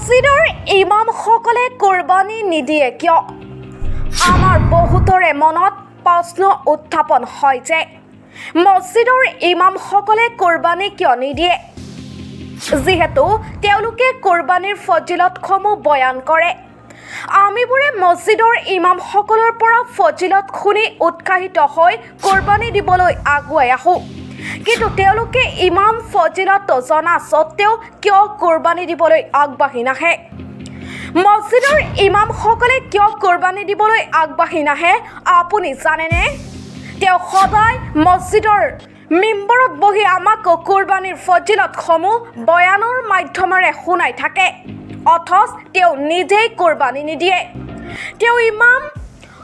মছজিদৰ ইমামসকলে কোৰবানী নিদিয়ে কিয়? আমাৰ বহুতৰে মনত প্ৰশ্ন উত্থাপন হয় যে মছজিদৰ ইমামসকলে কোৰবানী কিয় নিদিয়ে, যিহেতু তেওঁলোকে কোৰবানীৰ ফজিলতসমূহ বয়ান কৰে। আমিবোৰে মছজিদৰ ইমামসকলৰ পৰা ফজিলত শুনি উৎসাহিত হৈ কোৰবানী দিবলৈ আগুৱাই আহোঁ, কিন্তু তেওঁলোকে ইমান ফজিলত জনা স্বত্তেও কিয় কোৰবানী দিবলৈ আগবাঢ়ি নাহে? মছজিদৰ ইমামসকলে কিয় কোৰবানী দিবলৈ আগবাঢ়ি নাহে আপুনি জানেনে? তেওঁ সদায় মছজিদৰ মিম্বৰত বহি আমাক কোৰবানীৰ ফজিলতসমূহ বয়ানৰ মাধ্যমেৰে শুনাই থাকে, অথচ তেওঁ নিজেই কোৰবানী নিদিয়ে। তেওঁ ইমান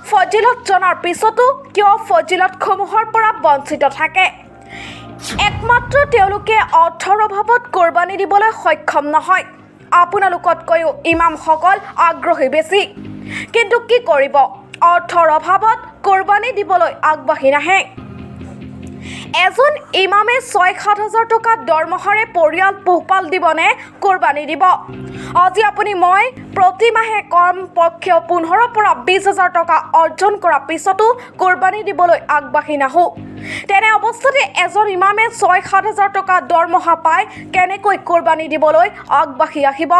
ফজিলত জনাৰ পিছতো কিয় ফজিলতসমূহৰ পৰা বঞ্চিত থাকে? একমাত্ৰ তেওঁলোকে অৰ্থৰ অভাৱত কোৰবানী দিবলৈ সক্ষম নহয়। আপোনালোকতকৈও ইমামসকল আগ্ৰহী বেছি, কিন্তু কি কৰিব, অৰ্থৰ অভাৱত কোৰবানী দিবলৈ আগবাঢ়ি নাহে। এজন ইমামে 6-7 হাজাৰ টকা দৰমহাৰে পৰিয়াল পোহপাল দিবনে কোৰবানী দিব? আজি আপুনি মই প্ৰতিমাহে কম পক্ষেও 15ৰ পৰা 20 হাজাৰ টকা অৰ্জন কৰাৰ পিছতো কোৰবানী দিবলৈ আগবাঢ়ি নাহোঁ। তেনে অৱস্থাতে এজন ইমামে 6-7 হাজাৰ টকা দৰমহা পাই কেনেকৈ কোৰবানী দিবলৈ আগবাঢ়ি আহিব?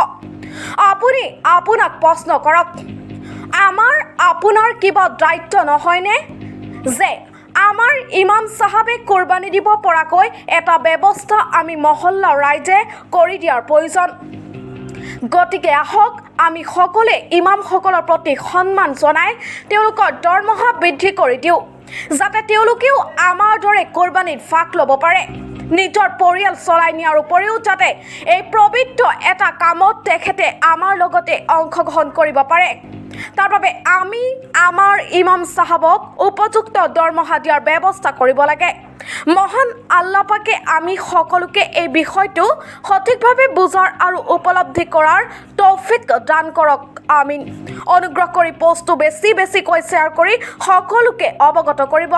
আপুনি আপোনাক প্ৰশ্ন কৰক। আমাৰ আপোনাৰ কিবা দায়িত্ব নহয়নে যে আমাৰ ইমাম চাহাবে কোৰবানী দিব পৰাকৈ এটা ব্যৱস্থা আমি মহল্লাৰ ৰাইজে কৰি দিয়াৰ প্ৰয়োজন? গতিকে আহক, আমি সকলোৱে ইমামসকলৰ প্ৰতি সন্মান জনাই তেওঁলোকৰ দৰমহা বৃদ্ধি কৰি দিওঁ, যাতে তেওঁলোকেও আমাৰ দৰে কোৰবানীত ভাগ ল'ব পাৰে, নিজৰ পৰিয়াল চলাই নিয়াৰ উপৰিও যাতে এই পবিত্ৰ এটা কামত তেখেতে আমাৰ লগতে অংশগ্ৰহণ কৰিব পাৰে। তাৰ বাবে আমি আমাৰ ইমাম চাহাবক উপযুক্ত দৰমহা দিয়াৰ ব্যৱস্থা কৰিব লাগে। মহান আল্লাপাকে আমি সকলোকে এই বিষয়টো সঠিকভাৱে বুজাৰ আৰু উপলব্ধি কৰাৰ তৌফিক দান কৰক, আমিন। অনুগ্ৰহ কৰি পষ্টটো বেছি বেছিকৈ শ্বেয়াৰ কৰি সকলোকে অৱগত কৰিব।